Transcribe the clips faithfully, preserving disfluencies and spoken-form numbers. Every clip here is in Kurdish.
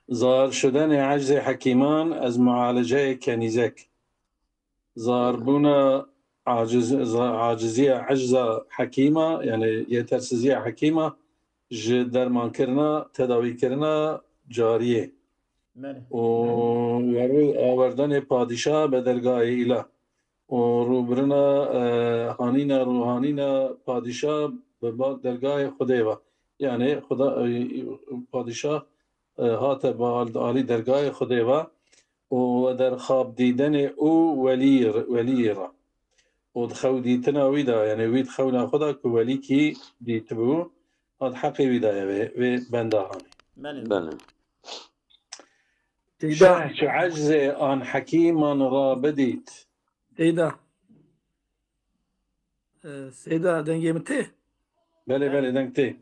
Zahir şudenê eczê hekîman ez mualeceyê kenîzek. Zahir bûna aciz, za- aciziya ecza hekîma, yani yetersiziya hekîma ji dermankirina, tedawîkirina cariyê. Belê. û werû awerdanê padîşah be dergahê îlah û rûbirina e, hanîna rûhanîna padîşah bi ba dergahê Xwedê ve. Yani Xuda e, padîşah e, hate bi al- alî dergahê Xwedê ve û we derxab dîdenê û welî welîyê re. Û di xew dîtina wî de, yani wî di xewna xwe de ku welîkî dîtibû, hat heqê wî daye vê, vê benda hanê. Belê. Belê. Şeh çi eczê an hekîman ra bidît. Seyda. Ee, Seyda, dengê min tê? Belê belê, deng tê.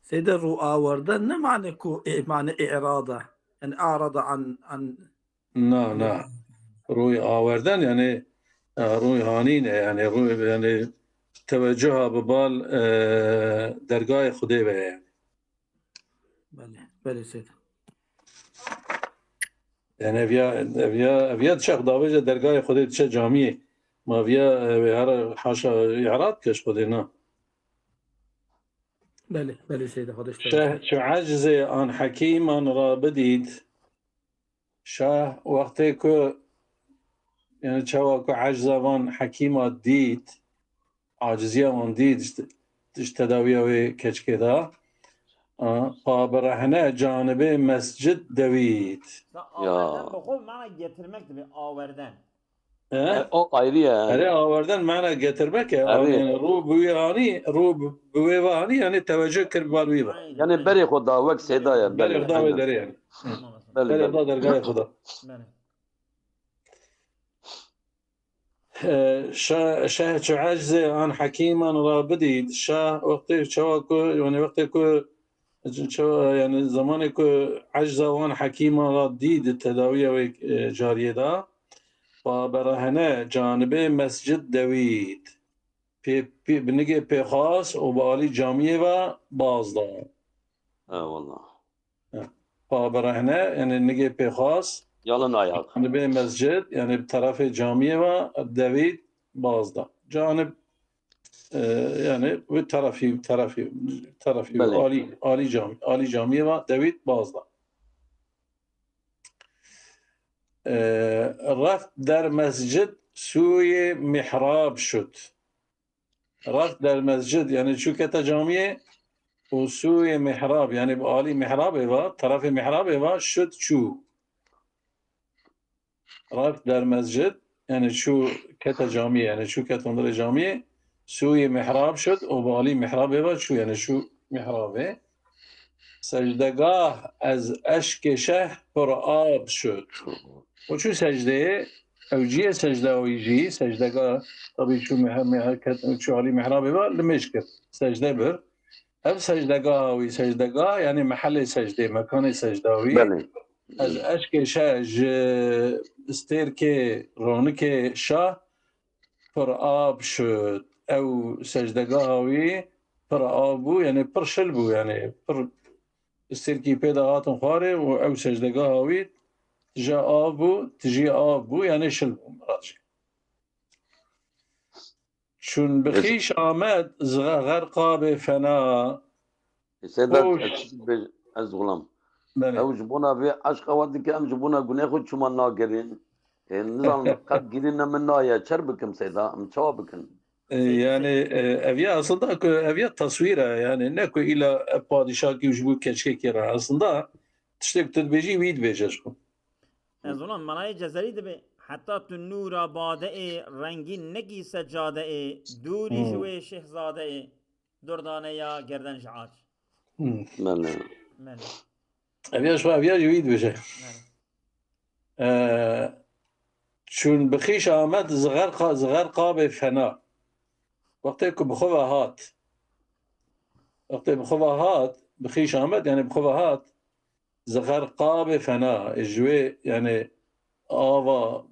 Seyda, rû awerden ne mane ku e, mane i'rada. Yani arada an, an Na na. Rûyê awerden yani e, rûyê hanîn e, yani rûyê yani tevecuha bi bal e, dergahê Xwedê ve yani. Belê, belê Seyda. Yani ev ya, ev ya, ev ya diçe davêje dergahê Xwedê, diçe camiyê. Ma ev ya, e, wê hera haşa î'rad keş Xwedê na. Belê, belê Seyda, Xwedê ji te Şeh çi eczê an hekîman ra bidît. Şah wextê ku yani çawa ku ecza van hekîma dît, aciziya wan dît, işte, işte tedawiya wê keçikê de. A, pa birehne canibê mescid dewît. Da awerden bi xwe mana getirmek dibe awerden. He? E, o ayrı ya. Erê awerden mana getirmek e. Erê. Yani rû bi wê anî, rû bi wê ve anî yani tevecuh kir bi bal wî ve. Aynen, Yani aynen. Berê xwe da wek Seyda ya. Berê Belê. xwe da wê Aynen. derê yani. Tamam, tamam. Belê, Berê belê. da dergahê xwe da. Belê. E, şa- şeh çi eczê an hekîman ra bidît. Şah wextê çawa ku, yani wextê ku çawa, yani zamanê ku ecza wan hekîman ra dît tedawiya wê e, cariyê da. Pa berehne canibê mescid dewît. Pê, pê, bi nigê pêxwas û bi alî camiyê ve baz da. Eyvallah. Pa berehne, yani nigê pêxwas, Yalın ayak. canibê mescid, yani bi terefê camiyê ve dewît baz da. Canib, e, yani bi terefî, terefî, terefî, Belê. alî, alî cam, alî camiyê ve dewît baz da. E, reft der mescid sûyê mihrab şut. Reft der mescid, yani çû kete camiyê û sûyê mihrab, yani bi alî mihrabê ve, terefê mihrabê ve şut çû. Reft der mescid, yani çû kete camiyê, yani çû kete hundirê camiyê, sûyê mihrab şut û bi alî mihrabê ve çû, yani çû mihrabê. Secdegah ez eşkê şeh pir ab şut. O çû secdeyê, ew ciyê secda wî jî, secdegah, tabî çû mih-, mih-, ket-, çû alî mihrabê ve, limêj kir. Secde bir. Ev secdegaha wî, secdegah, yani mehelê secdê, mekanê secda wî. Belê. Ez eşkê şeh ji stêrkê ronikê şah pir ab şut. Ew secdegaha wî pir ab bû, yani pir şil bû, yani pir stêrkî pê de hatin xwarê û ew secdegaha wî tije av bû, tijî av bû, yani şil bû, mirad jî. Çûn bi Evet. xîş amed zixerqabê fena. Seyda, Hoş. ez, ez xulam. Belê. Ew ji bona vê eşqa we dike, em ji bona gunê xwe çima nagerin? E, nizanim, qet girîne min naye, çer bikim Seyda, em çawa bikin? E, yani e, ev ya aslında ku ev ya taswîr e, yani ne ku îla ev padîşahkî ji bo keçkekî re. Aslında tiştek tu dibêjî wî dibêje ji xwe. Ez ona manayê cezerî dibe. Heta tu nûra badeê, rengîn nekî secadeê, dûrî ji Hmm. wê şehzadeê, dordane ya gerden ji aç. Hmm. Belê. Belê. Ev ya ji xwe, ev ya ji wî dibêje. Belê. E, çûn bi xîş amed zixerqa-, zixerqabê fena. Wextê ku bi xwe ve hat. Wextê bi xwe ve hat, bi xîş amed, yani bi xwe ve hat. Zixerqabê fena. E, ji wê, yani ava,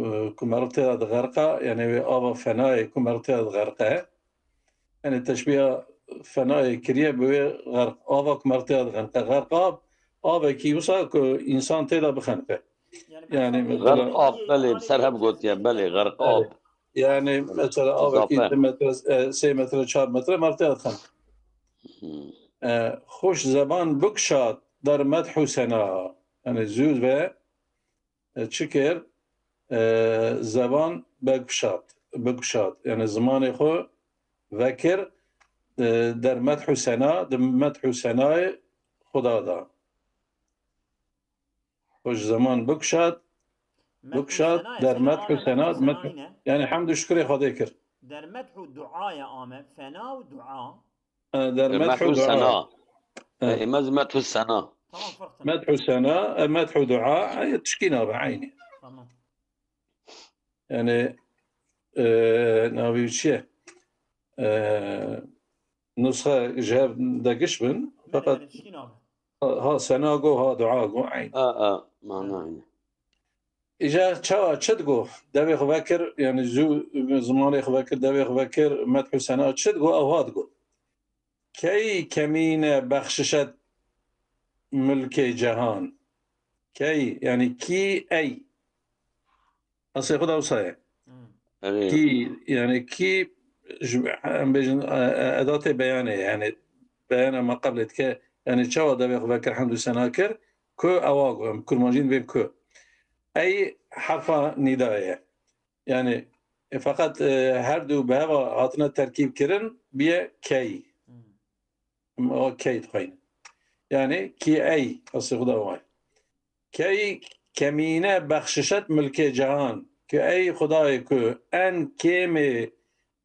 e, ku meriv tê de dixerqa, yani wê ava fenayê ku meriv tê de dixerqe. Yani teşbîha fenayê kiriye bi wê xerq-, ava ku meriv tê de dixerqe. Xerqab, Avekî wisa ku însan tê de bixeniqe. Yani Yani mesela mesela Xerqab, belê, ser hev gotiye, belê, xerqab. Yani mesela avekî Îzafe. du metre, e, sê metre, çar metre mertê dixeniqe. Hmm. E, xweş zeban bikşat der medh û sena. Yani zû ve, e, çi kir? E, zeban bikşat, bikşat. Yani zimanê xwe vekir, e, der medh û sena, di medh û senayê Xuda da. Xweş zeman bikşat, Medh û bikşat, sena, der sena medh û ame, sena, medh û sena medh, ne? yani hemd û şukrê Xwedê kir. Der medh û duaya ame, fena û dua. E, der medh Medh û û dua. sena. Evet. E, Emez medh û sena. Tamam, fark Medh û sena, e, medh û dua, e, tişkî nabe eynî. Tamam. Yani, e, navî çi ye? E, nusxe ji hev de giş bin. Belê, Fakat belê, tişkî nabe. Ha sena go, ha dua go, eyn. A, a, mana aynı. Îca çawa çi digo? Devê xwe vekir, yani zû zimanê xwe vekir, devê xwe vekir, medh û sena çi digo? Ew ha digo. Key kemîne bexşişet milkê cehan. Key, yani kî ey. Asê xwe da wisa ye. Hmm. Erê. Kî, yani kî, ji, em bêjin, e, e, edatê beyanê, yani beyana ma qeblê dike, yani çawa devê xwe vekir hemd û sena kir, ku ewa go, em kurmancîn bên ku. Ey herfa nîdayê ye. Yani, e, feqet, e, her du bi heva hatine terkîb kirin, biye key. Hmm. Em o key dixweyne. Yani, kî ey, asê xwe da wa ye. Key kemîne bexşişet milkê cehan. Ki ey Xwedayê ku en kêmê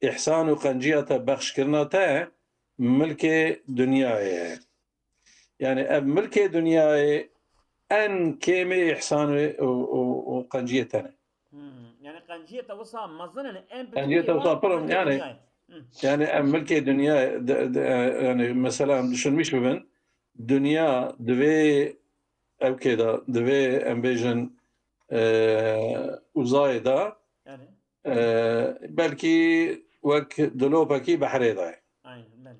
îhsan û qenciya te bexş kirina te milkê dinyayê ye. Yani ev milkê dinyayê en kêmê îhsan û, û, û, û qenciyê te ne. Hmm. Yani qenciyê te wisa mezin in, en Qenciyê te wisa pir in, yani. Hmm. Yani em milkê dinya, de, de, yani mesela em düşünmüş bibin, dinya divê ew kê de, divê em bêjin, e, uzayê de, Yani. e, belkî wek dilopekî behrê de ye. Aynen, belê.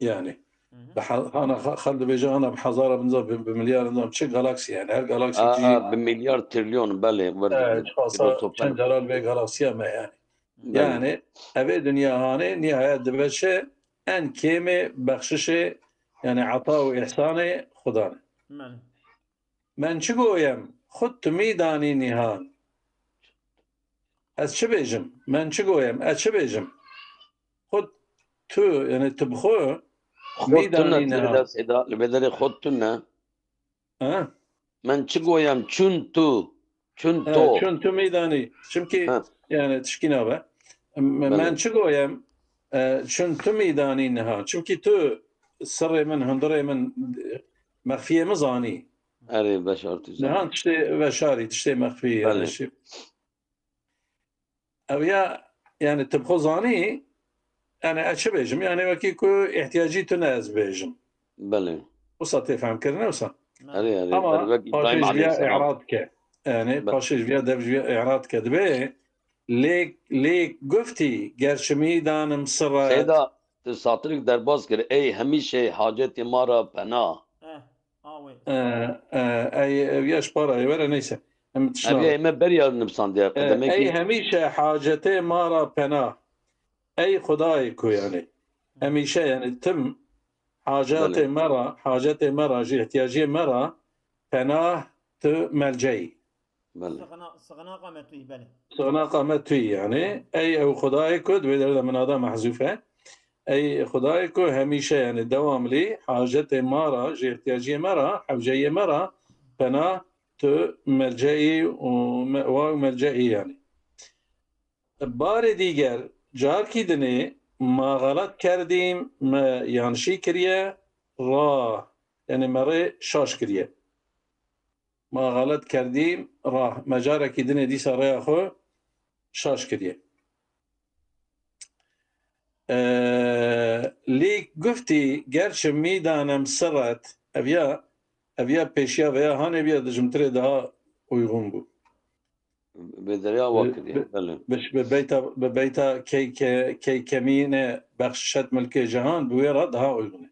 Yani. Hı hı. Bi ha-, hana xa-, xel dibêje, hana bi hezara bin, bi, bi milyar bin, çi galaksi yani. Her galaksi A, kî a, bi milyar trilyon, belê. Evet, çiqasa çend caran vê galaksiya me yani. Belê. Yani evê dinya hanê nihayet dibe çi, en kêmê bexşişê, yani ata û îhsanê Xudan. Belê. Men çi goyem, xud tu mî danî nihan. Ez çi bêjim? Men çi goyem? Ez çi bêjim? Xud tu, yani tu bi xwe Xod mî tu ne danî tê nihan. de Seyda, li vê derê xod tu ne. Ha? Men çi goyem, çün tu, çün Ha, to. çün tu mî danî. Çimkî Ha. yani tişkî nabe. M-, Belê. Men çi goyem, e, çün tu mî danî niha. Çimkî tu sirrê min, hundirê min, mexfiyê min zanî. Erê, beşar tu zanî. Niha tiştê veşarî, tiştê mexfî yani Belê. şey. Ev ya, yani tu bi xwe zanî, yani ez çi bêjim? Yani wekî ku ihtiyacî tu ne ez bêjim. Belê. Wisa tê fehmkirin, wisa. Erê, erê. Ama Erê, wekî paşê Îbrahîm ji viya aleyhisselam. î'rad ke. Yani paşê ji viya dev ji viya î'rad ke. Dibe lê, lê guftî, ger çi mî danim sirret. Seyda, tu satirik derbas kir. Ey hemîşe hacetê ma ra pena. Eh, awê. E, e, ey, ev ya ji para ê were neyse. Em tişna. Ev ya me beriya nivîsandiye. E, Qedemekî ey hemîşe hacetê ma ra pena. Ey Xwedayê ku yani. Hemîşe yani tim hacetê Belê. me ra, hacetê me ra jî, ihtiyacê me ra pena tu melceyî. Belê. Sığına-, sığınaqa me tuyî, belê. Sığınaqa me tuyî yani. Ey ew Xwedayê ku, di vê derê de minada mehzûf e. Ey Xwedayê ku hemîşe yani dewamlî hacetê ma ra, ji ihtiyaciyê me ra, hewceyiyê me ra pena tu melceyî û me-, wa û melceyî yani. Barê dîger, carkî dinê ma xelet kerdîm, me yanşî kiriye, ra, yani me rê şaş kiriye. Ma xelet kerdîm, ra, me carekî dinê dîsa rêya xwe şaş kiriye. Ee, lî guftî, gerçi mîdanem siret, ev ya, ev ya pêşiya veya hanê biya dijimtirê daha uygun bû. Vê derê ya Bi- wa kiriye. bi- Belê. Bi, bi beyta, bi beyta key, ke-, key kemîne bexşişet milkê cihan bi wê re daha uygun e.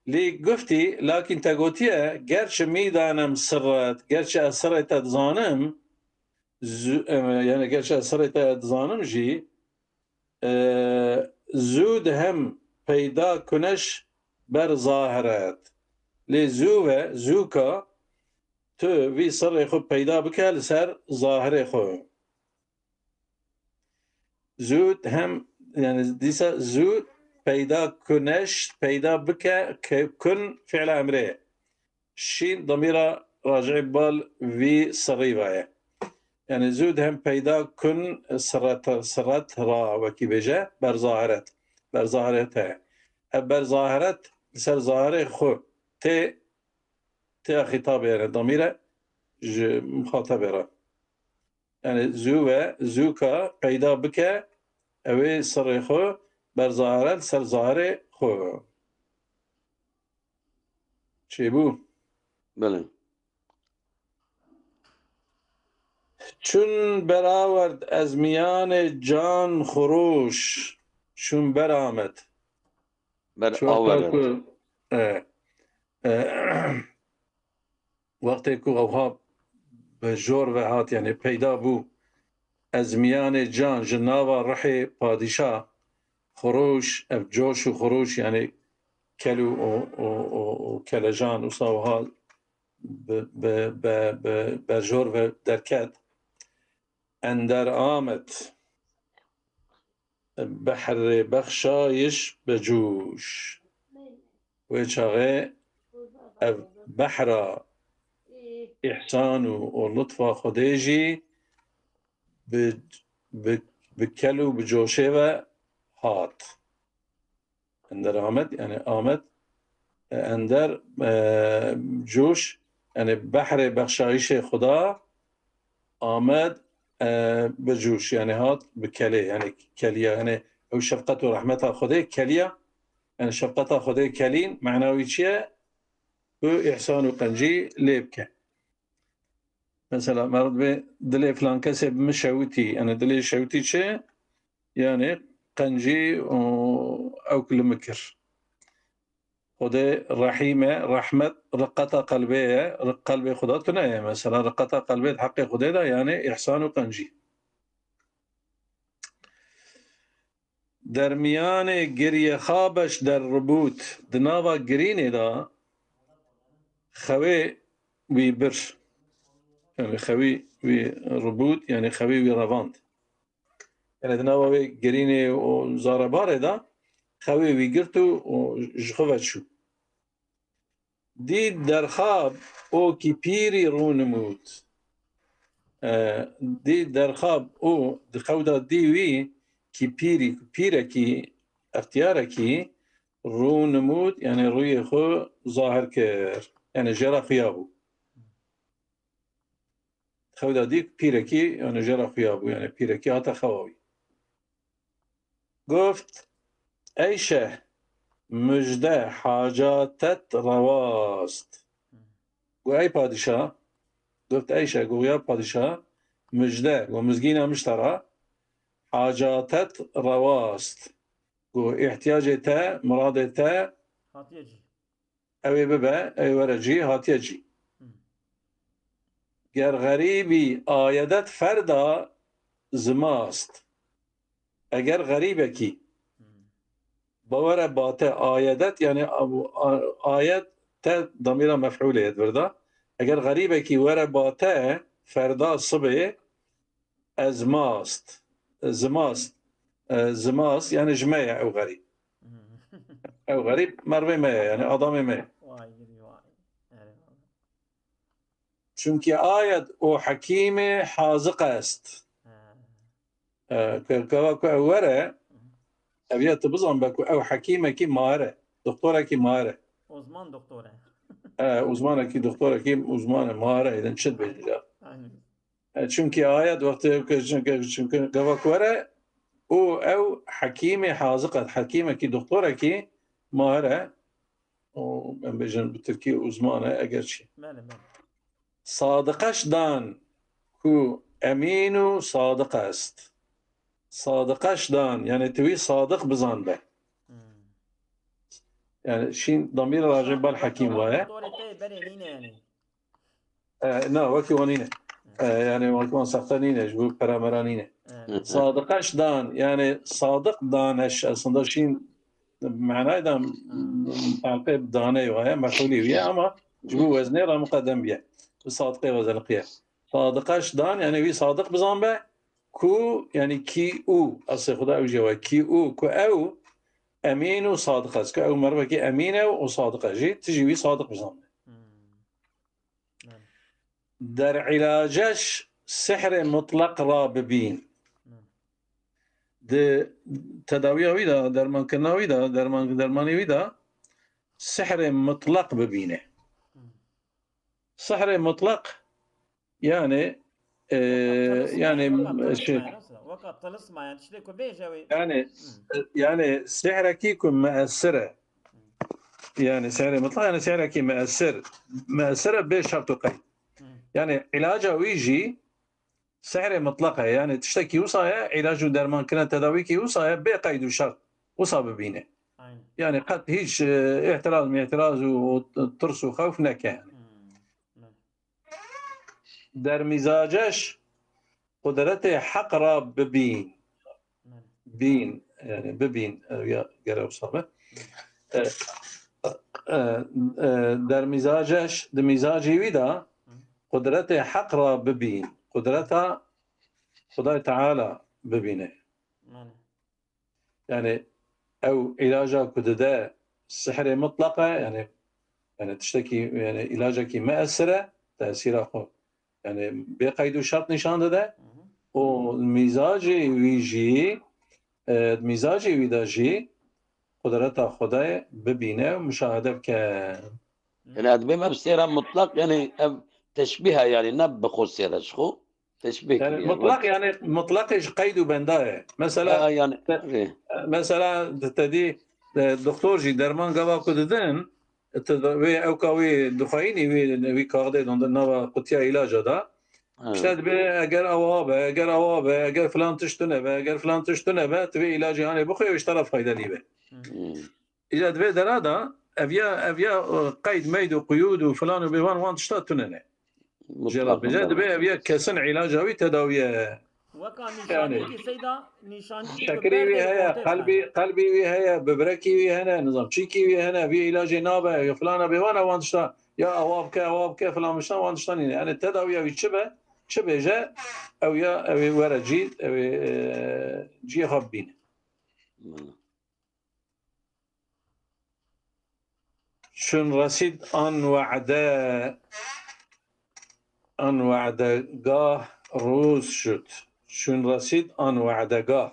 Lê guftî, lakin te gotiye, gerçi mîdanem sirret, gerçi ez sirrê te dizanim, zû-, e, yani gerçi ez sirrê te dizanim jî, e, zûd hem peyda kuneş ber zahiret. Lê zû ve, zûka, tu vî sirrê xwe peyda bike li ser zahirê xwe. Zûd hem, yani dîsa zûd peyda kuneş, peyda bike, ke-, kun fi'la emrê. Şîn damîra racî bal vî sirrî ve ye. Yani zûd hem peyda kun sirret, sirret ra wekî bêje, ber zahiret. Ber zahiret heye. Ev ber zahiret li ser zahirê xwe tê, tê xîtabê, yani damîre ji muxatebê re. Yani zû ve, zûka peyda bike, ew ê sirrê xwe ber zahire li ser zahirê xwe. Çêbû. Belê. Çûn berawerd ez miyanê can xuroş, çûn beramet. Ber Çi wexta awerd. ku, e, e, wextê ku ewha bi jor ve hat, yani peyda bû, ez miyanê can, ji nava ruhê padîşah, xuroş, ev coş û xuroş, yani kel û, û, û, û, û kelejan û sawiha bi, bi, bi, bi berjor ve derket. Ender amet. Behrê bexşayiş bi cûş. Wê çaxê ev behra îhsan û, û lutfa Xwedê jî bi, bi, bi kel û bi coşê ve hat. Ender amet, yani amet, e, ender, e, coş, yani behrê bexşayişê Xuda amet, e, bi coş, yani hat bi kelê, yani keliya, yani ew şefqet û rehmeta Xwedê keliya, yani şefqeta Xwedê kelîn, mena wî çi ye? Ku îhsan û qencî lê bike. Mesela, meriv dibê dilê filan kesê bi min şewitî, yani dilê şewitî çi? Yani qencî û ew li min kir. Xwedê rehîm e, rehmet, riqeta qelbê ye, riq-, qelbê Xuda tune ye. Mesela, riqeta qelbê di heqê Xwedê de, yani îhsan û qencî. Dermiyanê girye xabeş der ribût, di nava girînê de xewê wî bir. Yani xewî wî ribût, yani xewê wî revand. Yani di nava wê gerînê û zarebarê de xewê wî girt û, û ji xwe ve çû. Dî derxab û kî pîrî rûnimût. E, dî derxab û di xew de dî wî kî pîrî, pîrekî, extiyarekî rûnimût, yani rûyê xwe zahir kir. Yani jê re xuya bû. Xew de dî pîrekî, yani jê re xuya bû, yani pîrekî hate xewa wî. Goft, ey şeh, mujde, hacatet rewa est. Got, ey padîşah, goft, ey şeh, got, ya padîşah, mujde, got, mizgîna min ji te re, hacatet rewa est. Got, îhtiyacê te, miradê te, Hatiye cî. Ew ê bibe, ew ê were cî, hatiye cî. Hmm. Ger xerîbî ayedet ferda zimast. Eger xerîbekî Hmm. bawere bate ayedet, yani a-, a-, ayet te damîra mef'ûlê ye di vir de. Eger xerîbekî were bate ferda sibê, ez mast, zimast, e, zimast, yani ji me ye ew xerîb. Hmm. Ew xerîb mervê me ye, yani adamê me ye. Vay, vay. Erê, vay. Çunkî ayet û hekîmê haziq est. Ha. E, ke-, keva ku ew were, ev ya tu bizan be ku ew hekîmekî mahir e, doktorekî mahir e. Uzman doktor e. E, uzmanekî, doktorekî uzman e, mahir e, êdin çi dibêjî ya? Aynen. E, çunkî ayet wextê ke, çunkî, çunkî gava ku were, û ew hekîmê haziq e, hekîmekî, doktorekî mahir e. Û em bêjin bi tirkî uzman e, eger çi. Bele, bele. Sadiqeş dan ku emîn û sadiq est. Sadiqeş dan, yani tu wî sadiq bizan be. Hmm. Yani şîn damîr rajê bel hekîm vaye. Dorê te berê nîne yani. E, na, wekî wan nîne. E, yani wekî wan sexte nîne, ji bo peramera nîne. Evet. Sadiqeş dan, yani sadık daneş aslında şîn manayê da mutaqib dane vaye, mef'ulî wî ye ama ji bo weznê re muqedem biye. Bi sadiqê wezeniqiye. Sadiqeş dan, yani wî sadık bizan be, ku, yani ki u, aslê xwe da ew jê waye, ki u, ku ew emîn û sadiq est, ku ew merivekî emîn e û sadiq e jî, tu jî wî sadiq bizan be. Hmm. Evet. Der ilaceş sihrê mutlaq ra bibîn. Evet. Di tedawiya wî de, dermankirina wî de, derman, dermanê wî de sihrê mutlaq bibîne. Hmm. Sihrê mutlaq yani e, yani Weka şey tılısma yani, weka tılısma yani, işte ku bêje wê. yani Hmm. yani sihrekî ku meessir e. Yani sihrê mutlaq yani sihrekî meessir. Meessir e bê şert û qeyd. Hmm. Yani ilaca wî jî sihrê mutlaq e. Yani tiştekî wisa ye, ilac û dermankirina tedawîkî wisa ye, bê qeyd û şert. Wisa bibîne. Aynen. Yani qet hiç e, ihtiraz mihtiraz û, û tirs û xewf neke yani. Hmm. Evet. Der mizaceş qudretê heq ra bibîn. Evet. Bîn, yani bibîn, e, ya gere wisa be. E, e, e, der mizaceş, di mizacî wî de qudretê heq ra bibîn. Qudreta Xuday Teala bibîne. Evet. Yani ew ilaca ku dide sihrê mutlaq e, yani yani tiştekî yani ilacekî meessir e, tesîra xwe yani bê qeyd û şert nîşan dide Hı hı. û mizacê wî jî e, mizacê wî de jî qudreta Xwedayê bibîne û muşahede bike. Yani ez dibêm ev sêra mutlaq yani ev teşbîh e yani ne bi xwe sêra ji xwe. Teşbîh Yani kiriye. mutlaq yani mutlaqê ji qeyd û benda ye. Mesela Ha, yani te- rê. mesela te dî e, doktor jî derman gava ku didin, te da- wê ewka wê dixweyînî wê wî kaxdê donde nava qutiya ilaca da. Ha. İşte dibê eger awa be, eger awa be, eger filan tişt tune be, eger filan tişt tune be, tu vê ilacê hanê bixwe, ji te re faydelî be. Hmm. Îca di vê dera de ev ya, ev ya e, qeyd meyd û quyûd û filan û bêvan wan tişta tune ne. Mutlak, Jê re bêje mutlak. Dibê ev ya kesin îlaca wî tedawiye. Weka Yani nîşanîkî seyda nîşanîkî Şekerî wî heye, qelbî, qelbî wî heye, bibrekî wî hene, nizam çîkî wî hene, vî îlacê nabe, ya filana bêvan e wan tişta, ya awa bike, awa bike, filan tişta, wan tişta nîne. Yani tedawiya wî çi be, çi bêje, ew ya, ew ê were cî, ew ê, e, ciyê xwe bibîne. Mutlak. Çün resîd an we'de, an we'degah rûz şud. Çün resîd an we'degah.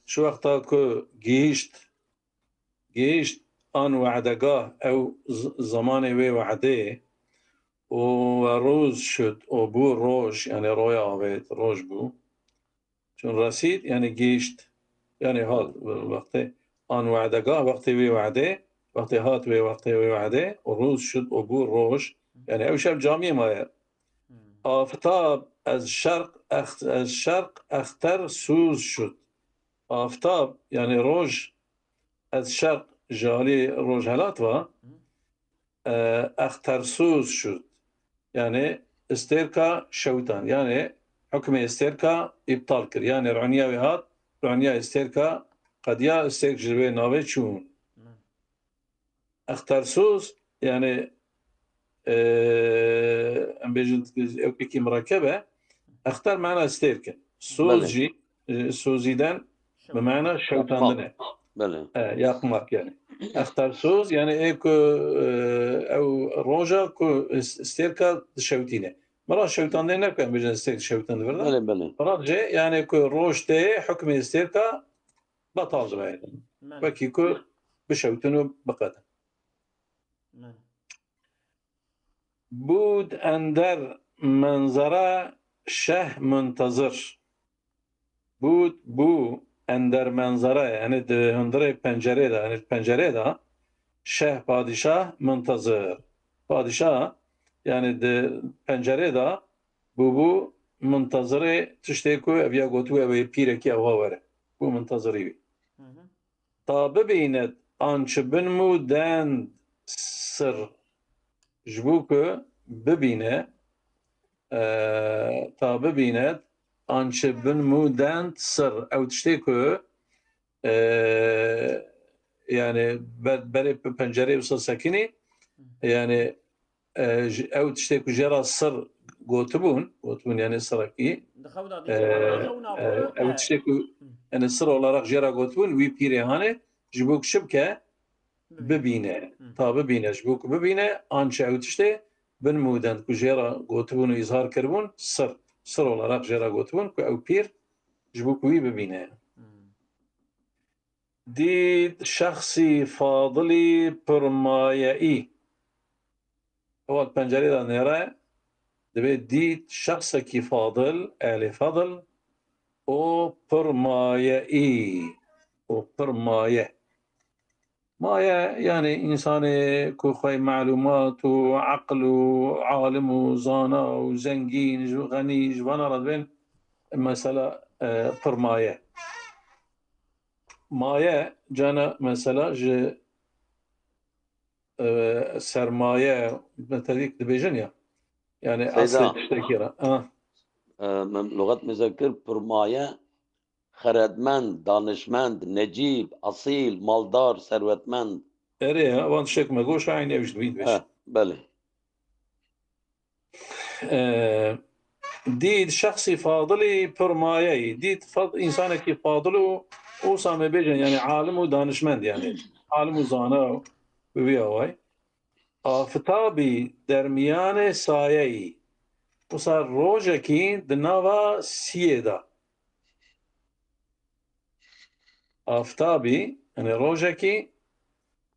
Şu wexta ku gihîşt, gihîşt an we'degah, ew z- zemanê wê we'dê, û we rûz şud, û bû roj, yani roya avêt, roj bû. Çün resîd, yani gihîşt, yani hat, wextê an we'degah, wextê wê we'dê, wextê hat wê, wextê wê we'dê, û rûz şud, û bû roj, yani ew şev camiyê maye. Hmm. Aftab ez şerq, ex- ez şerq exter sûz şud. Aftab, yani roj, ez şerq, ji alî rojhelat va, Hı. e, extersûz şud. Yani istêrka şewtan. Yani hukmê istêrka îptal kir. Yani roniya wê hat, roniya istêrka qediya, istêrk ji wê navê çûn. Hı. Extersûz, yani e, em bêjin ewkekî mirekeb e. Exter mana istêrk e. Sûz Belê. jî, e, sozîden bi mana şewtandin e. Belê. E, yakmak yani. Extersûz yani ê ku e, ew roja ku is- istêrka dişewtîne. Mira şewtandê ne ku em bêjin istêrk dişewtin di vir de. Belê, belê. Mira jê yani ku roj tê hukmê istêrka betal dibe yani. Belê. Wekî ku bişewtin û biqedin. Belê. Bûd ender menzere şeh muntezir. Bûd bû ender menzere, yani di hundirê pencerê de, yani pencerê de şeh padîşah muntezir. Padîşah, yani di pencerê de bûbû muntezirê tiştê ku ev ya gotibû ew ê pîrekî ewa were. Bû muntezirî wî. Hı hı. Ta bibînet An çi bin mu dend sir. Ji bo ku bibîne, e, ta bibînet, an çi bin mu dend sir. Ew tiştê ku, e, yani ber-, berê pencereyê wisa sekinî, yani e, ji, ew tiştê ku jê re sir gotibûn, gotibûn yani sirekî, Di xew de e, dît, e, xew naxwe, ew e. tiştê ku, Hı. yani sir olarak jê re gotibûn, wî pîrê hane, ji bo ku çi bike, Bibîne. bibîne. Hı. Ta bibîne, ji bo ku bibîne, ançe ew tiştê bin mûdend ku jê re gotibûn û îzhar kiribûn, sir, sir olarak jê re gotibûn ku ew pîr, ji bo ku wî bibîne. Hı. Dît şexsî fadilî pirmayeyî. Ewa pencerê de nêre, divê dît şexsekî fadil, elê fadil, û pirmayeyî, û pirmaye. Maye, yani, insanê ku xwey malumat û aql û alim û zana û zengîn, ji xenî, ji vana re dibên, mesela, e, pirmaye. Maye, cana, mesela, ji, e, sermaye, metedîk dibêjin ya. Yani, Seyda. aslê tiştekî re. Ha. E, min luxet muzekir, pirmaye, xeredmend, danişmend, necîb, asîl, maldar, serwetmend. Erê, ya, van tiştek me goş, aynî ew jî dibîn dibêjin. Ha, belê. E, dît şexsî fadilî pirmayeyî. Dît fad-, însanekî fadil û, wisa me bêjin, yani alim û danişmend, yani alim û zana û bi vî awayî. Aftabî dermiyanê sayeyî. Wisa rojekî di nava siyê de. Aftabî, yani rojekî,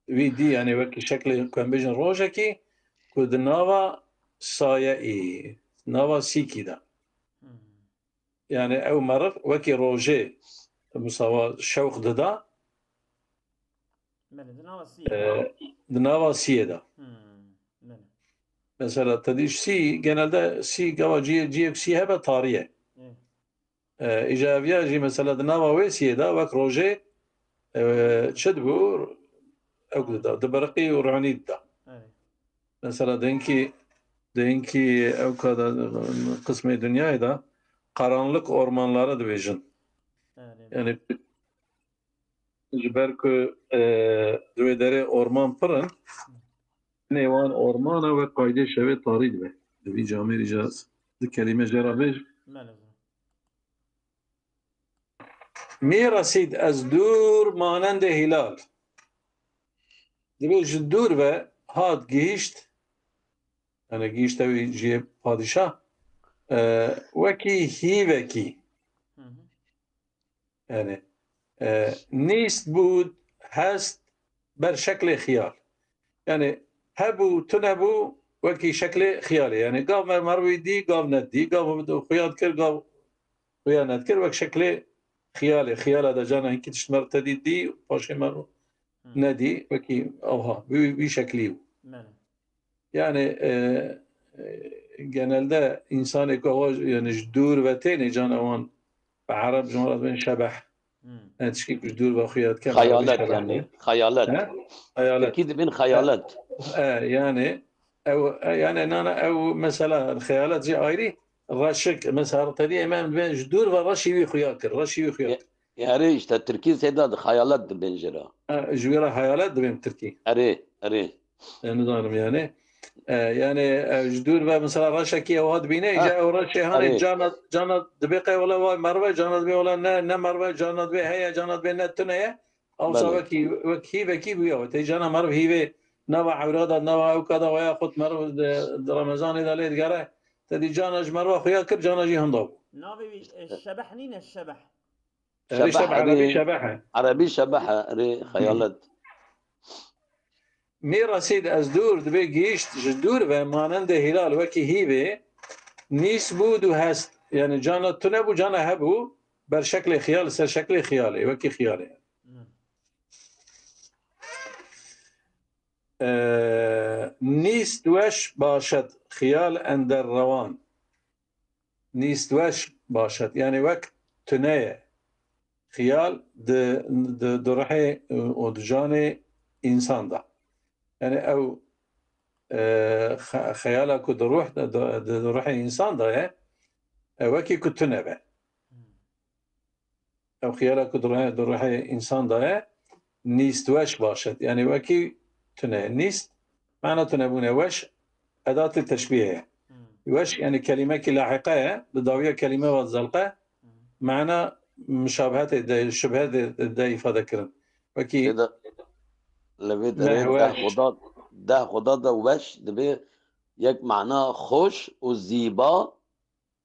wî dî, yani wekî şeklê ku em bêjin rojekî ku di nava sayeyî, nava sîkî de. Hmm. Yani ew meriv wekî rojê misawa şewq dida, Belê, di nava siyê e, de. di nava siyê de. Hmm, belê. Mesela te dî sî, genelde sî gava ciyê, ciyek sî hebe tarî ye. Ê. E, îja eviya jî mesela di nava wê siyê de wek rojê, e, çi dibû, ew dida, dibiriqî û ronî dida. Erê. Mesela dinkî, dinkî ew ka de, qismê dinyayê de karanlık ormanları dibêjin. Erê. Yani ji ber ku, e, di wê derê orman pir in, nêwan ormana wek qaydê şevê tarî dibe. Di vî camêrî jî di kelîme jê re bêj. Belê. Mi resîd ez dûr manendê hilal. Dibê ji dûr ve hat gihîşt, yani gihîşte wî cihê padîşah, e, wekî hîvekî. Hı hı. Yani, e, nîst bû, hest, ber şeklê xiyal. Yani, hebû, tune bû, wekî şeklê xiyalê. Yani, gav me-, merivî dî, gav nedî, gav xuya dikir, gav xuya nedikir, wek şeklê xiyalê. Xiyala de cana hinkî tişt meriv tedî dî, paşê meriv Hmm. nedî, wekî ewha, wî, wî şeklî bû. Belê. Yani, e, e, genelde insanê ku ewa, yani ji dûr ve tênê can ewan bi Ereb ji wan re dibên şebeh. Hmm. Yani tişkî ku ji dûr ve xuya dikin, Ereb Xeyalet şebeh yani, dikin. xeyalet. He? Xeyalet. Tirkî dibên xeyalet. E, yani, ew, e, yani nana ew mesela xeyalet jî ayrî, reşik, mesela tedî em dibên ji dûr ve reşî wî xuya kir, reşî wî xuya kir. Erê, işte, tirkî Seyda di xeyalet dibên jê re. E, ji wî re hayalet dibên tirkî. Erê, erê. E, nizanim yani. E, yani, e, ji dûr ve mesela reşekî ew hat bîne, Ha, îca ew reşê hanê erê. cana, cana dibê qey wele vay merve, cana dibê wele ne, ne merve, cana dibê heye, cana dibê ne tune ye. Ewsa Belê. wekî, wek hîvekî bûye. Tê cana meriv hîvê nava ewra da, nava ewka da, waya xut meriv di, di Remezanê de lê digere. Te dî cana ji meriva xuya kir, cana jî hinda bû. Navê wî, e, şebeh nîne, şebeh. Erê, Şebeh, şebeh, erebî erê, şebeh e. erebî şebeh e, erê, xeyalet. Mi resîd ez dûr, dibê gihîşt ji dûr ve manendê hilal wekî hîvê, nîs bû du hest. Yani cana tune bû, cana hebû, ber şeklê xiyal, ser şeklê xiyalê, wekî xiyalê. Hmm. E, nîst weş başet, xiyal ender rewan. Nîst weş başet. Yani wek tune ye. Xiyal di, di, di ruhê û di canê însan de. Yani ew, e, xe-, xeyala ku di ruh de, di, di, di ruhê însan de ye, e, wekî ku tune be. Ew xeyala ku di ruhê, di ruhê însan de ye, nîst weş başet. Yani wekî tune. Nîst, mana tunebûne. Weş, edatê teşbîhê ye. Weş, yani kelîmekî lahiqe ye, li dawiya kelîme ve zelqe, mana mişabehetê de, şibhe de, de îfade kirin. Wekî Lê de, li vê derê mehweş. Deh xuda, deh xuda de weş dibe yek mana xweş û zîba.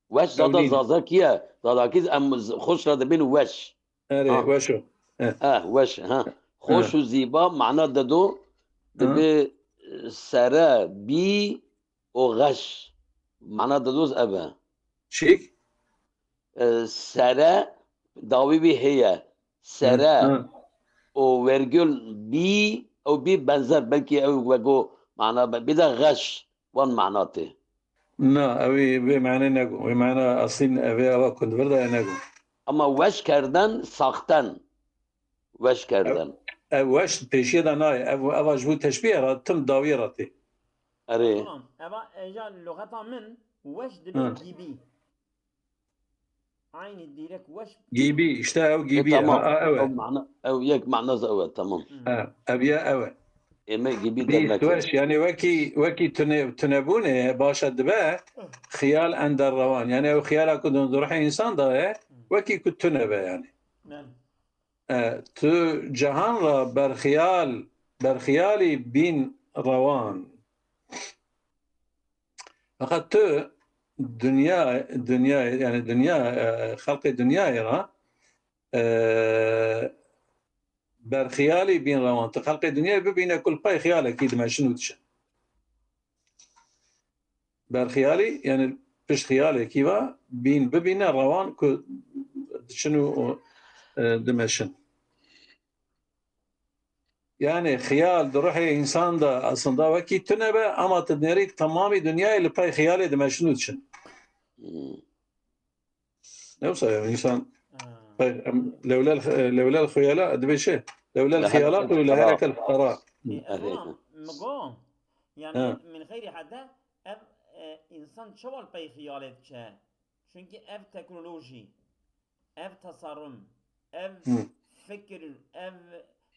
Weş zada Ewlîn. Zazakî ye. Zazakî em z-, xweş re dibên weş. Erê, Ha. Weş o. Eh. Eh, weş, ha. Xweş Ha. Û zîba mana dido, Ha. Dibe sere, bî û xeş. Mana dido ev e. Çîk? E, sere, dawî wî heye. Sere Ha. Û wergul bî, ew bî benzer, belkî ew wego mana be. Bir de xeş, wan mana tê. Na, ew ê vê mane negot. Vê mana eslîn ev ê ava ku di vir de ye negot. Ama weş kerden, saxten. Weş kerden. Ev weş pêşiyê de nayê. Ev, eva ji bo teşbîhê re tim dawiyê re tê. Erê. Tamam. Eva, e, ja luxeta min weş dibe Hı. Gîbî. Aynı direkt weş. Gîbî, işte ew E, gîbî ye. Tamam. Ha, ha, ew e. Ew mana, ew yek manası ew e, tamam. Hı. Ha, ev ye, ew e. Ême gîbî Bîst dernek weş, yani wekî, wekî tune-, tunebûnê baş e dibe, xiyal ender rewan. Yani ew xiyala ku di ruhê însan de ye, wekî ku tune be yani. Belê. E, tu cihan ra berxiyal, berxiyalî bîn rewan. Feqet tu dinya, dinya, yani dinya, e, xelqê dinyayê ra, e, berxiyalî bîn rewan. Tu xelqê dinyayê bibîne ku li pey xiyalekî dimeşin û diçin. Berxiyalî, yani pişt xiyalekî ve bîn bibîne rewan ku diçin û, û, e, dimeşin. Yani xiyal di ruhê însan de aslında wekî tune be, ama tu dinêrî temamî dinyayê li pey xiyalê dimeşin û diçin. Hmm. Ne wisa ya însan Ha. Lewlel, lewlel xuyela, dibê çi? Lewlel Leherekel xiyalat û fuqara. Leherekel fuqara. Ê, Evet. Tamam, mi go. Yani Ha. Min xeyrî hede ev, e, însan çawa li pey xiyalê diçe? Çünkü ev teknolojî, ev tasarruf, ev Hı. fikir, ev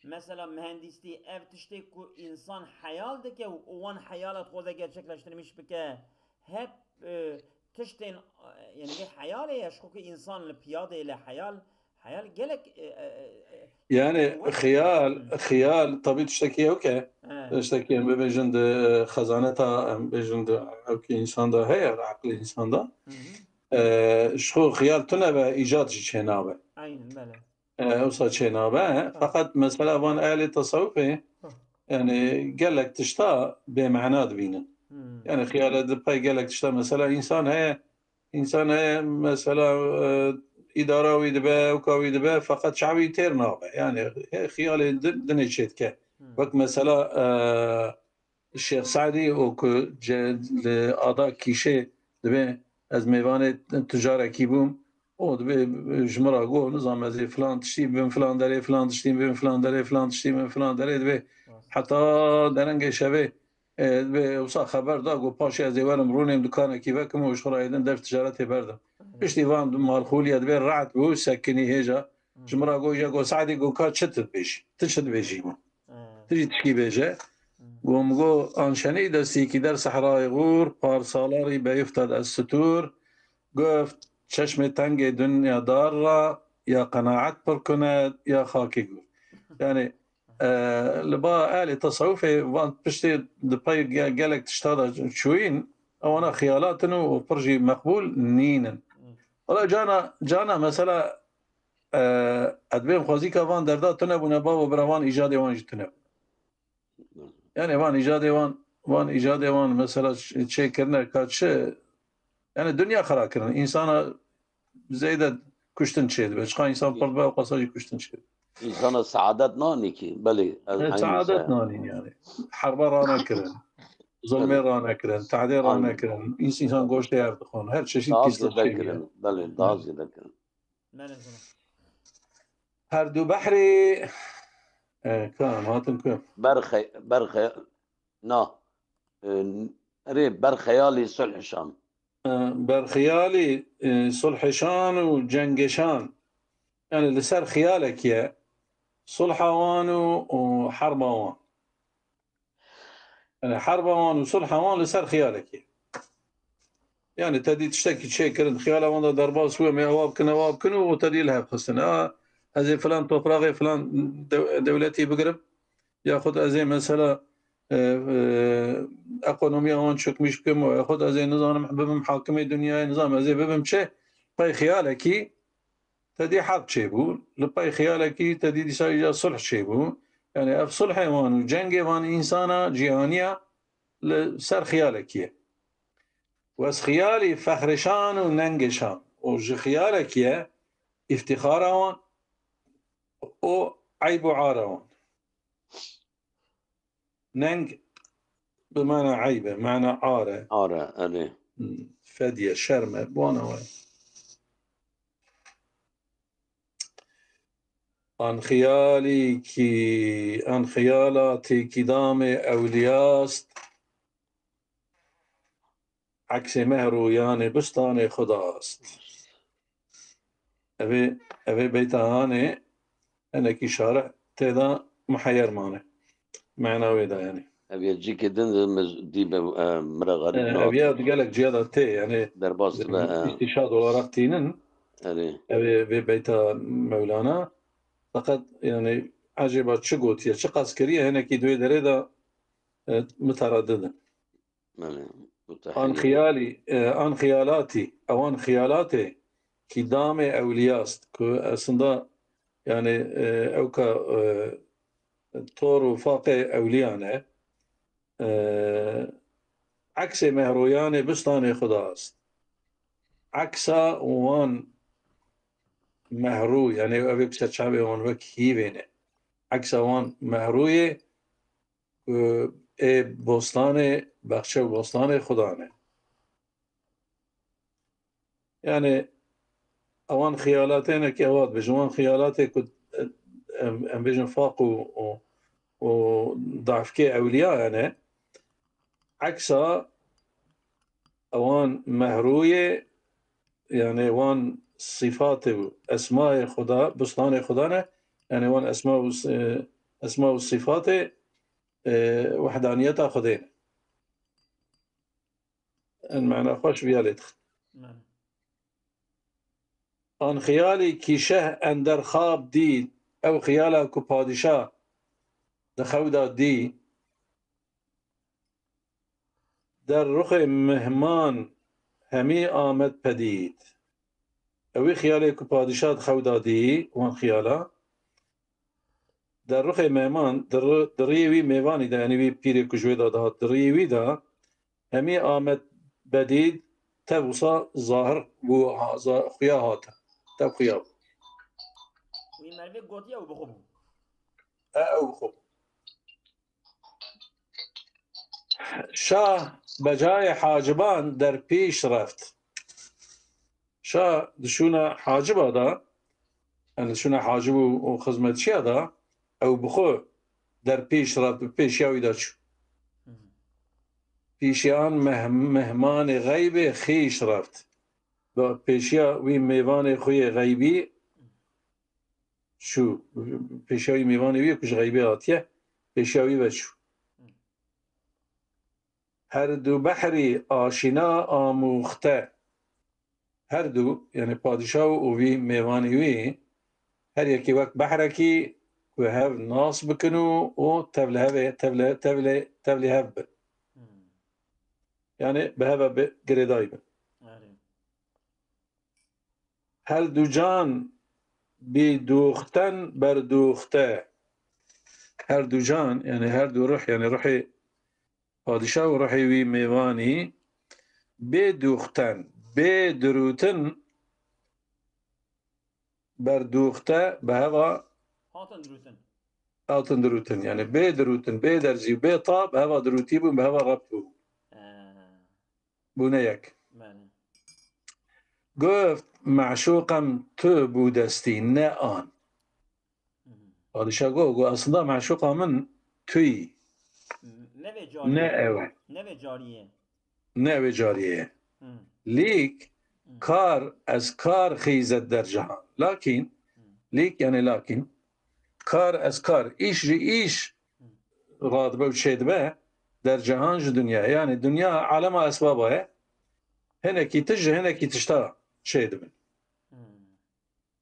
mesela mühendisliği, ev tiştê ku însan hayal dike û wan hayala xwe de gerçekleştirmiş bike, hep, e, tiştên, e, yani bir hayal ye, ji xwe ki însan li piyade ile hayal, hayal gelek, e, e, e, Yani xiyal, xiyal tabii tiştekî ew ke, He. Tiştekî em bibêjin di xezaneta, em bêjin di ew ki însan de heye, di eqlê însan de. Hı hı. E, ji xwe xiyal tune be, îcad jî çênabe. Aynen, belê. E, wisa çênabe. Feqet mesela van ehlê tesewufê, Hı. Yani gelek tişta bêmana dibînin. Hı. Yani xiyalê di pey gelek tişta, mesela însan heye, însan heye, mesela, e, îdara wî dibe, ewka wî dibe, feqet çavî têr nabe. Yani he, xiyalê di-, dinê çêdike. Hı. Wek mesela, e, Şêx Se'dî û ku ce-, li ada kîşê dibê, ez mêvanê tucarekî bûm, û dibê ji min re got, nizam ez ê filan tiştî bibim, filan derê, filan tiştî bibim, filan derê, filan tiştî bibim, filan derê, dibê heta derengê şevê, e, dibê wisa xeber da, got, paşê ez ê werim rûnêm dukanekî vekim û ji xwe re êdin dev ticaretê berdim. Piştî van du malxoliya dibê rehet bû, sekinî hêja. Ji min re got, ya got, Se'dî, got, ka çi tu dibêjî? Tu çi dibêjî min? Hı. Tu jî tişkî bêje. Hı. Got, min got, an şenî destîkî der sehrayê xûr, par salarî beyifted ez stûr, guft, çeşmê tengê dinya dar ra, ya qenaet pir kune, ya xakê gûr. Yani, e, li ba ehlê tesewufê van piştê di pey ge-, gelek tişta de çûyîn, ewana xiyalat in û pir jî meqbûl nînin. Hı. Wala cana, cana mesela, e, ez dibêm xwezîka van derda tune bûne, bavo bira van îcadê wan jî tune bûne. Yani van îcadê wan, van îcadê wan mesela ç-, çêkirine ka çi, yani dinya xera kirin. Însana zêde kuştin çêdibe. Çiqa însan pir dibe, ew qasa jî kuştin çêdibe. Însana saadet nanî ki, belê, ez E, aynı saadet şey. Nanîn yani. Herba ranekirin. Zulmê Belê. Ranekirin, tehdê Aynen. Ranekirin. Îns-, însan goştê hev dixwin. Her çeşit Daha pislik zêde çêdibe. Kirin. Belê, daha Belê. Zêde kirin. Belê, belê. Her du behrê E, ka em hatin ku? Berxe, berxe, na. E, erê, berxeyalî sulh şan. E, berxeyalî, e, sulh şan û cengê şan. Yani li ser xiyalekî ye. Sulha wan û, û herba wan. Yani herba wan û sulha wan li ser xiyalekî. Yani te dî tiştekî çêkirin, xiyala wan de derbas bû, em ê ewa bikin, ewa bikin û te dî li hev xistin. A, ez ê filan topraxê, filan dew-, dewletî bigirim. Yaxud ez ê mesela, e, e, ekonomiya wan çökmüş bikim, yaxud ez ê nizanim bibim hakimê dinyayê, nizanim ez ê bibim çi, pey xiyalekî te dî herb çêbû, li pey xiyalekî te dî dîsa îca sulh çêbû. Yani ev sulhê wan û cengê van însana cîhaniya li ser xiyalekî ye. Wes xiyalî fexrê şan û nengê şan û ji xiyalekî ye îftîxara wan û eyb û ara wan. Neng bi mana eyb e, mana ar e. Ara, erê. Hmm, fediye, şerm e, bi wana we. An xiyalî kî, an xiyalatê kî damê ewliyast, eksê mehr û yanê bistanê xudast. Evê, evê beyta hanê, hinekî şarih tê de muheyer mane. Mena wê de yani. Ev ya cîkê din de mi dî be, e, mira xerîb E, nehat. Ev ya di gelek ciya de tê yani. Derbas dibe, e. Îstîşad olarak tînin. Erê. Evê vê beyta Mevlana. Fakat yani acaba çi gotiye, çi qas kiriye, hinekî di wê derê de, e, muteraddid in. Belê. An xiyalî, e, an xiyalatî, ewan xiyalatê kî damê ewliyast, ku aslında yani, e, ewka, e, tor û faqê ewliyan e, e, eksê mehroyanê bistanê xudast. Eksa wan mehrû, yani ev ê ku ser çavê wan wek hîvê ne. Eksa wan mehrûyê, e, ê bostanê, baxçe û bostanê Xuda ne. Yani ewan xiyalatê ne ki ewa dibêjin, wan xiyalatê ku, e, em, em bêjin faq û, û, û dafkê ewliya yani, eksa ewan mehrûyê, yani wan sîfatê û esmayê Xuda, bistanê Xuda ne, yani wan esma û s-, e, esma û sîfatê, e, wehdaniyeta Xudê ne. En mena xweş viya lê dixin. Belê. An xiyalî kî şeh ender xab dî, ew xiyala ku padîşa di xew de dî, der ruxê mihman hemî amed pedîd. Ewî xiyalê ku padîşa di xew de dî, wan xiyala, der ruxê mehman, di ri-, di riyê wî mêvanî de, yani wî pîrê ku ji wê de dihat, di riyê wî de, hemî amed bedîd, tev wisa zahir bû, ha-, za-, xuya hate. Tev xuya bû. Wî mervê gotiye û bi xwe bû. E, ew bi xwe bû. Şah becayê haciban derpîş reft. Şah di şûna haciba de, yani di şûna hacib û, û xizmetçiya de, ew bi xwe derpîş reft, bi pêşiya wî de çû. Pêşiyan meh-, mehmanê xeybê xîş reft. Bi pêşiya wî mêvanê xwe yê xeybî çû. Pêşiya wî mêvanê wî ku ji xeybê hatiye, pêşiya wî ve çû. Her du behrî aşîna amûxte. Her du, yani padîşah û vî mêvanê wî, her yekî wek behrekî ku hev nas bikin û, û tevlê hevê, tevlê, tevlê, tevlê hev bin. Yani bi hev ve girêdayî bin. Her du can bî dûxten berdûxte. Her du can, yani her du ruh, yani ruhê padîşah û ruhê wî mêvanî, bê dûxten, bê dirûtin, berdûxte, bi heva Hatin dirûtin. Hatin dirûtin. Yani bê dirûtin, bê derzî, bê ta, bi heva dirûtî bûn, bi heva rept bûn. Ee, Bûne yek. Belê. Guft, meşûqem tu bû destî, ne an. Hı hı. Padîşah got, got, aslında meşûqa min tu yî. Ne vê cariyê. Ne ew e. Ne vê cariyê. Ne ew ê cariyê ye. Hmm. Lîk Hmm. kar ez kar xîzet dercihan. Lakin, Hmm. lîk yani lakin, kar ez kar, îş ji îş Hmm. radibe û çêdibe, dercihan ji dinya. Yani dinya alema esbaba ye. Hinekî tişt ji hinekî tişta çêdibin. Hmm.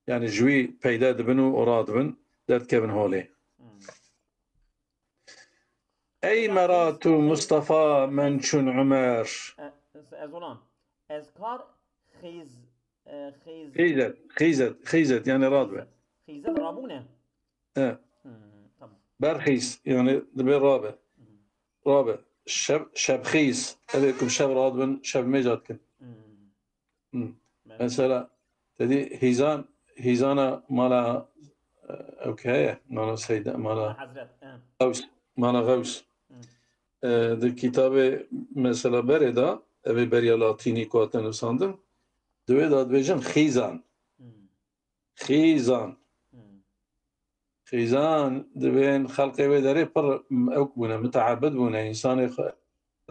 Yani ji wî peyde dibin û radibin, derdikevin holê. Hmm. Ey mera tu Mustafa men çûn Umer. E, ez, ez olan. Ez kar xîz, e, xîz, Xîzet, xîzet, xîzet yani radibe. Xîzet rabûne. E, Hmm, tamam. berxîz yani dibe rabe. Hmm. Rabe. Şev, şevxîz. Ev ê ku bi şev radibin, şev mêja dikin. Hmm. Hmm. Ben- Mesela, te dî hîzan, hîzana mala, e, ew ke heye, mala Seyda, mala Hazret. E. Xews, mala Xews. Hmm. E, di kitabê mesela berê de, ev ê beriya latînî ku hate nivîsandin, di wê de dibêjin xîzan. Hmm. Xîzan. Hmm. Xîzan dibên xelqê wê derê pir ew bûne, miteebid bûne, însanê xwe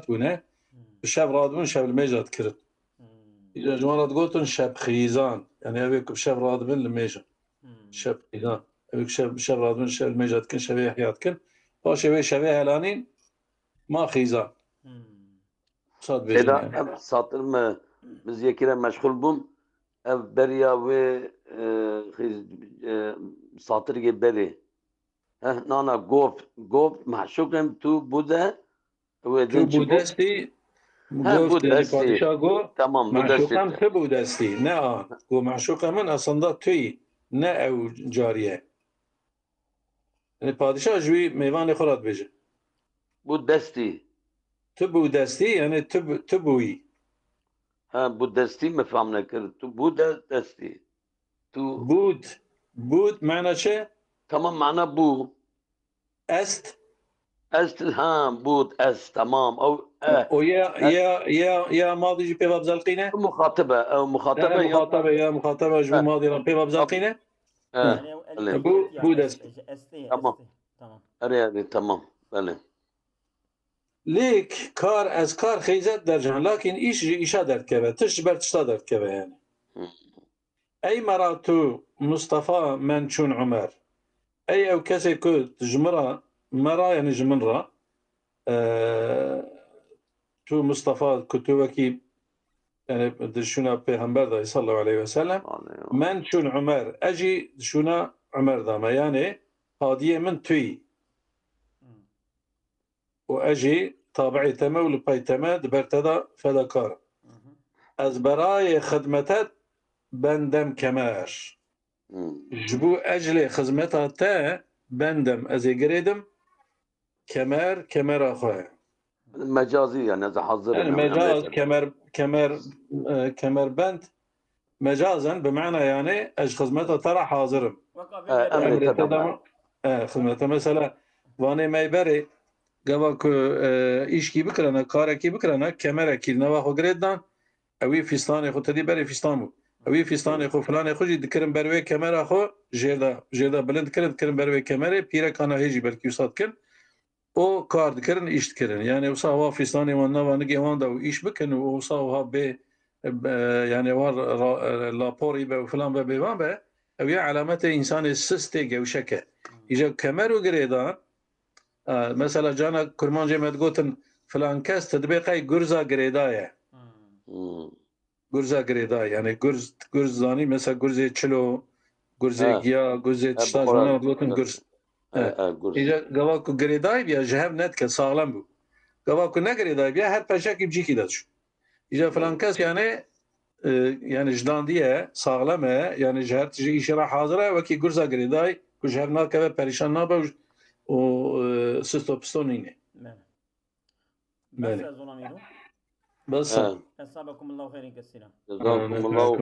bûne. Hmm. Bi şev radibûn, şev li mêja dikirin. Hmm. Îca ji wan re digotin şeb xîzan. Yani ev ê ku bi şev radibin li mêja. Hmm. Şeb xîzan. Ev ê ku şev, bi şev radibin, şev li mêja dikin, şevê ihya dikin. Paşê wê şevê helanîn ma xîzan. Hmm. Wisa dibêjin Seyda, yani. Ev satir me, min ziyekî re meşxul bûm. Ev beriya wê, e, xîz-, e, satirgê berê. Heh, nana gov, gov, meşûqim tu bude, wê Tu din çi bû got? destî, Ha, got, bû yani destî. padîşah got, Tamam, bû destî. meşûqem tu bû destî, ne a. Got meşûqe min aslında tu yî, ne ew cariye. Yani padîşah ji wî mêvanê xwe re dibêje. Bû destî. Tu bû destî, yani tu, tu bûyî. Ha, bû destî me fehm nekir. Tu bû de destî. Tu Bûd. Bûd mana çi? Tamam, mana bû. Est. Est, ha, bûd, est, tamam. Ew, e, O ya, e, ya, ya, ya madî jî pê ve bizelqîne? Muxatebe, ew muxatebe Ya ya. muxatebe, ya muxatebe ji bo E. madî re pê ve bizelqîne? E, Yani o öyle. est Bu, ya, bu est, dest. Est, est, Tamam. Tamam. Erê, erê, tamam. Belê. Lêk kar ez kar xeyzet dercan, lakin îş ji îşa derdikeve, tişt ji ber tişta derdikeve yani. Hı. Ey mera tu Mustafa men çûn Umer. Ey ew kesê ku ji min re, mera yani ji min re, e, tu Mustafa ku tu wekî yani di şûna Pêxember de sallallahu aleyhi ve sellem, Aleyh. men çûn Umer, ez jî di şûna Umer de me. Yani hadiyê min tu yî. Hmm. Û ez jî tabi'ê te me û li pey te me di ber te de fedakar im. Mhm. Ez berayê xidmete bendem kemer. Hı. Ji bo eclê xizmeta te bendem, ez ê girêdim kemer, kemera xwe. Mecazî yani, ez hazir Yani im, mecaz, em- kemer, kemer, e, kemerbend, mecazen bi mana yani ez ji xizmeta te re hazir im. Weka E, vê em berê. ê Emrê te te de de ma, e, xizmete mesela vanê me berê gava ku, e, îşkî bikirana, karekî bikirana, kemerekî li nava xwe girêdidan, ewî fîstanê xwe tedî berê fîstan bû. Ewî fîstanê xwe, filanê xwe jî dikirin ber wê kemera xwe, jêr de, jêr de bilind dikirin, dikirin ber wê kemerê, pîrekana hê jî belkî wisa dikin. O kar dikirin, îş dikirin. Yani wisa wa fîstanê wan nava nigê wan de û îş bikin û wisa wiha bê, e, yani wan ra-, e, laporî be û filan be bêvan be, ew ya alametê însanê sist ê gewşek e. Îja kemer û girêdan, e, mesela cana kurmancê me digotin filan kes, te dibê qey gurza girêda ye. Hmm. Hmm. Gurza girêda, yani gurz, gurz zanî, mesela gurzê çilo, gurzê Ha. giya, gurzê Ha, tişta bi ji xwe wan re re digotin gurz. gurz. Ha, Ha. ha, gurz. Îja gava ku girêdayî biya ji hev nedike, saxlem bû. Gava ku ne girêdayî biya her peşekî bi cîkî de diçû. Îja filan kes yani, e, yani ji dandiye, saxlem e, yani ji her tijî îşê re hazir e, wekî gurza girêdayî ku ji hev nakeve, perîşan nabe û, û, e, sisto pisto nîne. Belê. Belê. Bes ez olam îro. Bes. Ha. Esabekumullahu xeyrin kesîra. Cezakumullahu